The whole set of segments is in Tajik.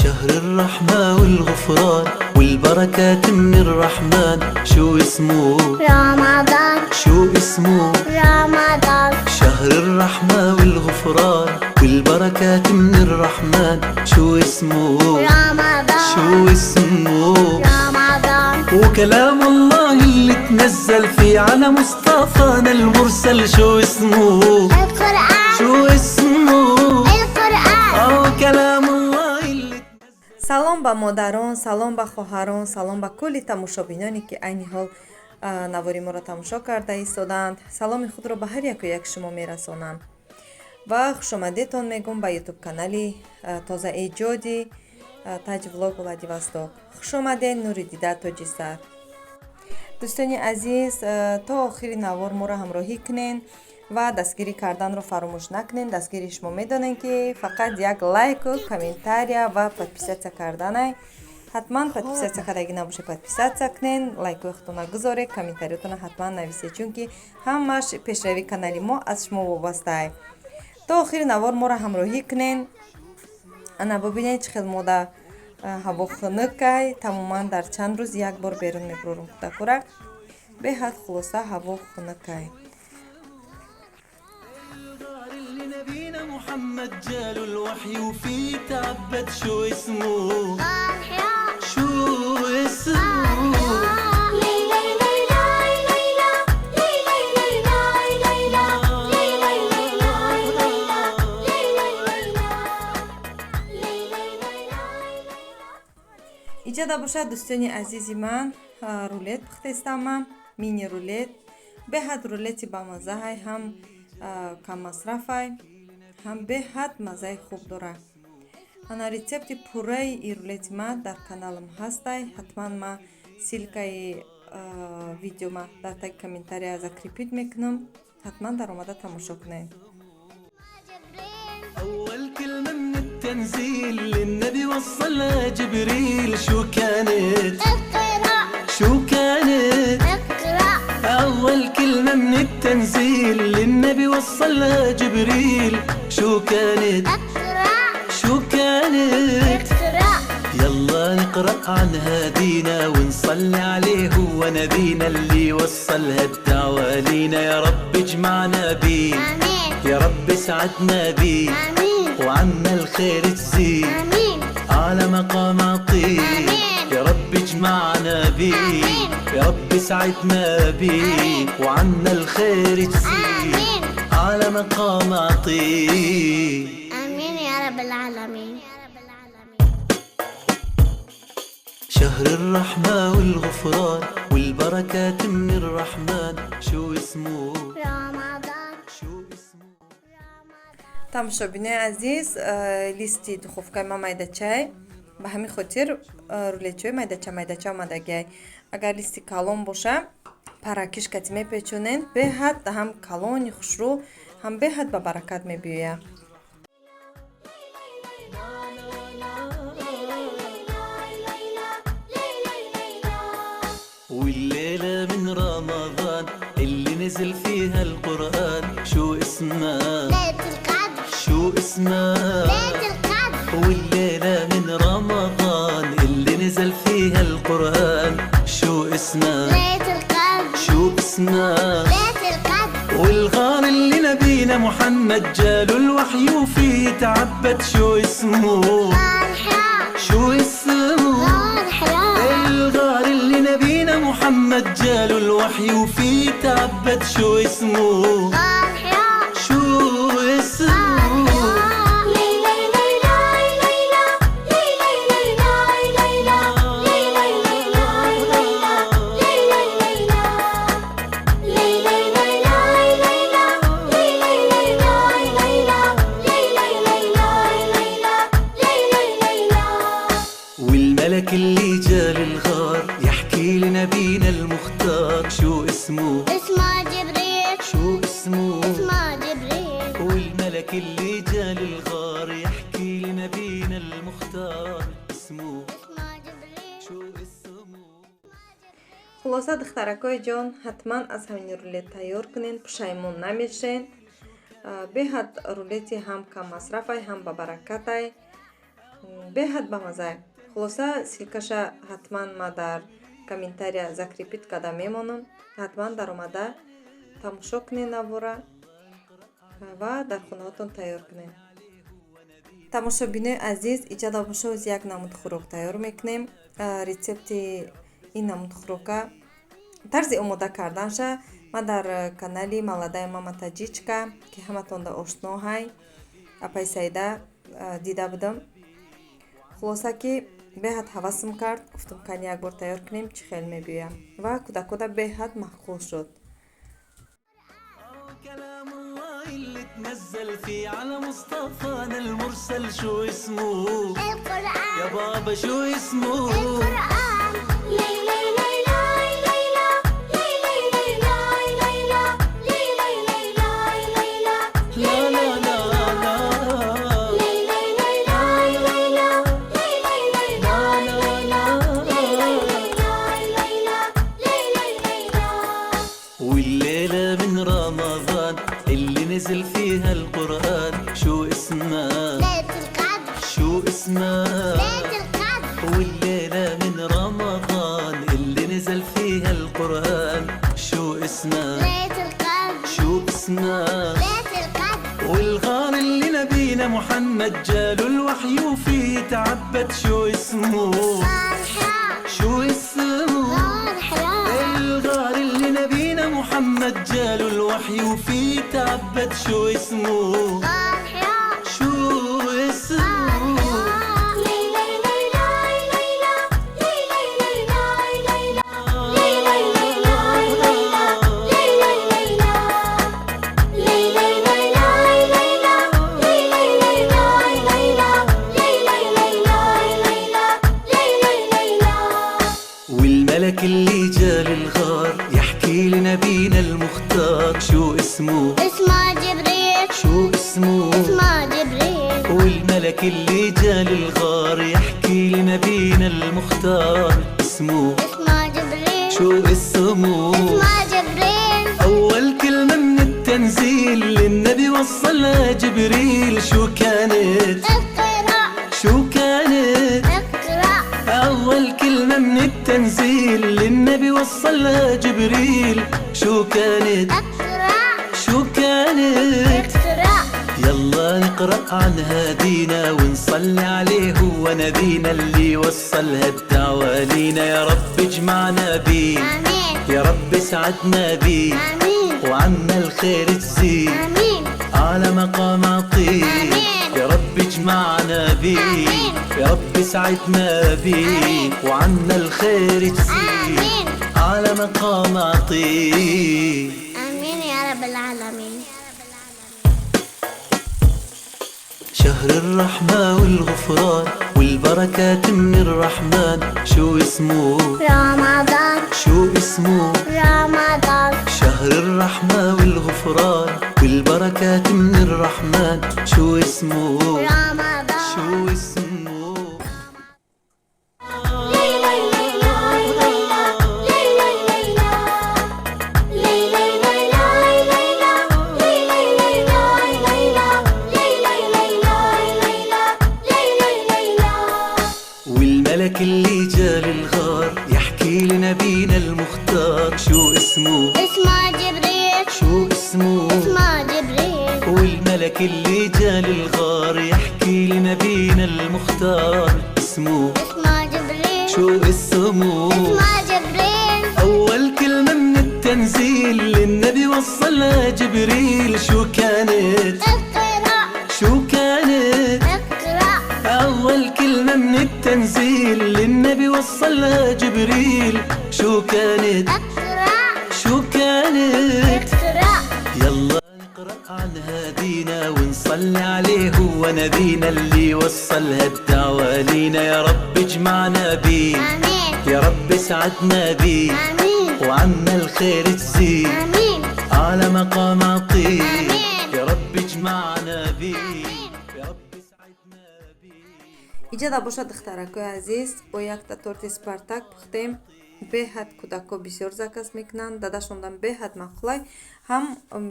شهر الرحمة والغفران والبركات من الرحمن، شو اسمه؟ رمضان. شو اسمه؟ رمضان. شهر الرحمة والغفران والبركات من الرحمن، شو اسمه؟ رمضان. شو اسمه؟ رمضان. وكلام الله اللي تنزل فيه على مصطفانا المرسل، شو اسمه؟ القرآن. شو اسمه؟ القرآن. أو كلام الله اللي Салом ба модарон, салом ба хоҳарон, салом ба кулли тамошобиноне, ки айни ҳол навори моро тамошо карда истодаанд. Саломи худро ба ҳар яку як шумо мерасонам ва хушомадетон мегӯм ба ютуб канали тозаэҷоди Таҷ Влог Владивосток. Хушомадед, нури дида, тоҷи сар. Дӯстони азиз, то охири навор моро ҳамроҳӣ кунен ва дастгирӣ карданро фаромӯш накунен. Дастгири шумо медонем, ки фақат як лайку, комментария ва подписаться карданай. Ҳатман подписаться кардагӣ набошед, подписаться кунен, лайкои худтона гузоред, комментариётона ҳатман нависед, чунки ҳамаш пешравии канали мо аз шумо вобастае. То охири навор моро ҳамроҳӣ кунен. Ана бубинед, чӣ хел мода ҳаво хунукай. Тамоман дар чанд рӯз як бор берун мебурорум кӯдакора. Беҳад, хулоса, ҳаво хунукай. اللي نبينا محمد جاله الوحي وفيه تعبد، شو اسمه؟ غار حراء. شو اسمه؟ ليلى ليلى ليلى ليلى ليلى ليلى ليلى ليلى ليلى ليلى ليلى. Иҷода бошад, дӯстони азизи ман, рулет пухтестам ман, мини рулет. Беҳад рулети бамаззаҳай, ҳам каммасрафай, ҳам беҳад маззаи хуб дорад. Ана рецепти пурраи и рулети ман дар каналам ҳастай. Ҳатман ман ссылкаи видеома дар таги комментария закрепить мекунам, ҳатман даромада тамошо кунед. أول كلمة من التنزيل للنبي وصلها جبريل، شو كانت؟ اقرأ. شو كانت؟ اقرأ. أول كلمة من التنزيل للنبي وصلها جبريل، شو كانت؟ اقرأ. شو كانت؟ اقرأ. يلا نقرأ عن هادينا ونصلي عليه، هو نبينا اللي وصلها الدعوة لينا. يا رب اجمعنا بيه. آمين. يا رب سعدنا بيه. آمين. وعنا الخير تزيد. آمين. على مقام عطيه. آمين. يا رب اجمعنا بيه. آمين. يا رب سعدنا بيه. آمين. وعنا الخير تزيد. آمين. على مقام عطيه. آمين يا رب العالمين. شهر الرحمة والغفران والبركات من الرحمن، شو اسمه؟ رمضان. شو اسمه؟ Тамошобинои азиз, листи духовкаи ман майдачай, ба ҳамин хотир рулетчаи майдача майдача омадагиай. Агар листи калон боша, паракиш кати мепечонед, беҳад ҳам калони хушрӯ, ҳам беҳад ба баракат мебиёяд. والليلة من رمضان اللي نزل فيها القرآن، شو اسمها؟ ليلة القدر. شو اسمها؟ ليلة القدر. والليلة من رمضان اللي نزل فيها القرآن، شو اسمها؟ ليلة القدر. شو اسمها؟ ليلة القدر. والغار اللي نبينا محمد جاله الوحي وفيه تعبد، شو اسمه؟ غار حراء. شو اسمه؟ غار حراء. الغار اللي نبينا محمد جاله الوحي وفيه تعبد، شو اسمه؟ غار حراء. شو اسمه؟ ليلى ليلى ليلى ليلى ليلى ليلى ليلى ليلى ليلى ليلى ليلى ليلى ليلى ليلى ليلى ليلى ليلى ليلى. والملك اللي جا للغار يحكي لنبينا المختار، شو اسمه؟ اسمه جبريل. شو اسمه؟ اسمه جبريل. والملك اللي جا للغار يحكي لنبينا المختار، اسمه؟ اسمه جبريل. شو اسمه؟ Хулоса, духтаракои ҷон, ҳатман аз ҳамин рулет тайёр кунед, пушаймон намешен. Беҳад рулети ҳам каммасрафай, ҳам ба баракатай. Беҳад бамазай. Хулоса, ссылкаша ҳатман ма дар комментария закрепить карда мемонам. Ҳатман даромада тамошо кунед навора ва дар хонаҳотон тайёр кунед. Тамошобинои азиз, иҷада бошоз як намуд хӯрок тайёр мекунем. Рецепти ин намуд хӯрока, тарзи омода карданша ман дар канали «Молодая мама таджичка», ки ҳаматонда ошно ҳай, апай Саида, дида будам. Хулоса, ки беҳад ҳавасм кард, гуфтам, кани як бор тайёр кунем, чӣ хел мебиёям, ва кӯдакода беҳад маъқул шуд. كلام الله اللي تنزل فيه على مصطفانا المرسل، شو اسمه؟ القرآن. يا بابا، شو اسمه؟ القرآن. ليلى ليلى ليلى ليلى ليلى ليلى ليلى ليلى ليلى. لا لا لا لا. ليلى ليلى ليلى ليلى ليلى ليلى ليلى ليلى. والليلة من رمضان اللي نزل فيها القرآن، شو اسمها؟ ليلة القدر. شو اسمها؟ ليلة القدر. والليلة من رمضان اللي نزل فيها القرآن، شو اسمها؟ ليلة القدر. شو اسمها؟ ليلة القدر. والغار اللي نبينا محمد جاله الوحي وفيه تعبد، شو اسمه؟ غار حراء. شو اسمه؟ غار حراء. الغار اللي نبينا محمد جاله الوحي وفيه تعبد، شو اسمه؟ غار حراء. شو اسمه؟ ليلى ليلى ليلى ليلى ليلى ليلى ليلى ليلى ليلى ليلى ليلى ليلى ليلى ليلى ليلى ليلى ليلى ليلى ليلى. والملك اللي جا للغار يحكي لنبينا المختار، شو اسمه؟ اسمه جبريل. شو اسمه؟ اسمه جبريل. والملك اللي جا للغار يحكي لنبينا المختار، اسمه؟ اسمه جبريل. شو اسمه؟ اسمه جبريل. أول كلمة من التنزيل للنبي وصلها جبريل، شو كانت؟ اقرأ. شو كانت؟ اقرأ. أول كلمة من التنزيل للنبي وصلها جبريل، شو كانت؟ اقرأ. شو كانت؟ اقرأ. يلا نقرأ عن هادينا ونصلي عليه، هو نبينا اللي وصلها الدعوة لينا. يا رب اجمعنا بيه. آمين. يا رب سعدنا بيه. آمين. وعنا الخير تزيد. آمين. على مقام عطيه. آمين. يا رب اجمعنا بيه. آمين. يا رب سعدنا بيه. آمين. وعنا الخير تزيد. آمين. على مقام عطيه. آمين يا رب العالمين. شهر الرحمة والغفران والبركات من الرحمن، شو اسمه؟ رمضان. شو اسمه؟ رمضان. شهر الرحمة والغفران والبركات من الرحمن، شو اسمه؟ رمضان. شو اسمه؟ ليلى ليلى ليلى ليلى ليلى ليلى ليلى ليلى ليلى ليلى ليلى ليلى ليلى ليلى ليلى. والملك اللي جا للغار يحكي لنبينا المختار، شو اسمه؟ اسمه جبريل. شو اسمه؟ اسمه جبريل. والملك اللي جا للغار يحكي لنبينا المختار، اسمه؟ اسمه جبريل. شو اسمه؟ اسمه جبريل. أول كلمة من التنزيل للنبي وصلها جبريل، شو كانت؟ اقرأ. شو كانت؟ اقرأ. أول كلمة من التنزيل للنبي وصلها جبريل، شو كانت؟ اقرأ. شو كانت؟ اقرأ. يلا نقرأ عن هادينا ونصلي عليه، هو نبينا اللي وصلها الدعوة لينا. يا رب اجمعنا بيه. آمين. يا رب سعدنا بيه. آمين. وعنا الخير تزيد. آمين. على مقام عطيه. آمين. يا رب اجمعنا بيه. يا رب سعدنا بيه. Иҷада бошад, духтаракои азиз, бо якта торти «Спартак» пухтем. Беҳад кӯдакҳо бисёр заказ мекунанд, дадашондан беҳад маъқулай, ҳам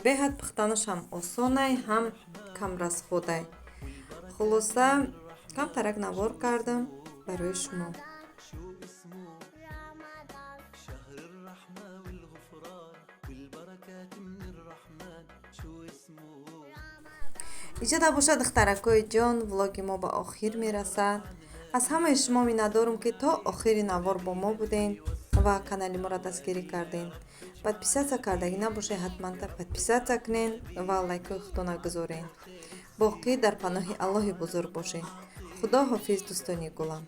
беҳад пухтанаш ҳам осонай, ҳам камрасходай. Хулоса, Камтарак навор кардам барои шумо. شو اسمه؟ رمضان. شهر الرحمة والغفران والبركات من الرحمن، شو اسمه؟ Иҷода бошад, духтаракои ҷон, влоги мо ба охир мерасад. Аз ҳамаи шумо миннатдорум, ки то охири навор бо мо буден ва канали моро дастгирӣ карден. Подписаться кардагӣ набошед, ҳатман подписаться кунен ва лайкҳои худтона гузорен. Боқӣ дар паноҳи Аллоҳи бузург бошед. Худо ҳофиз, дӯстони гулам.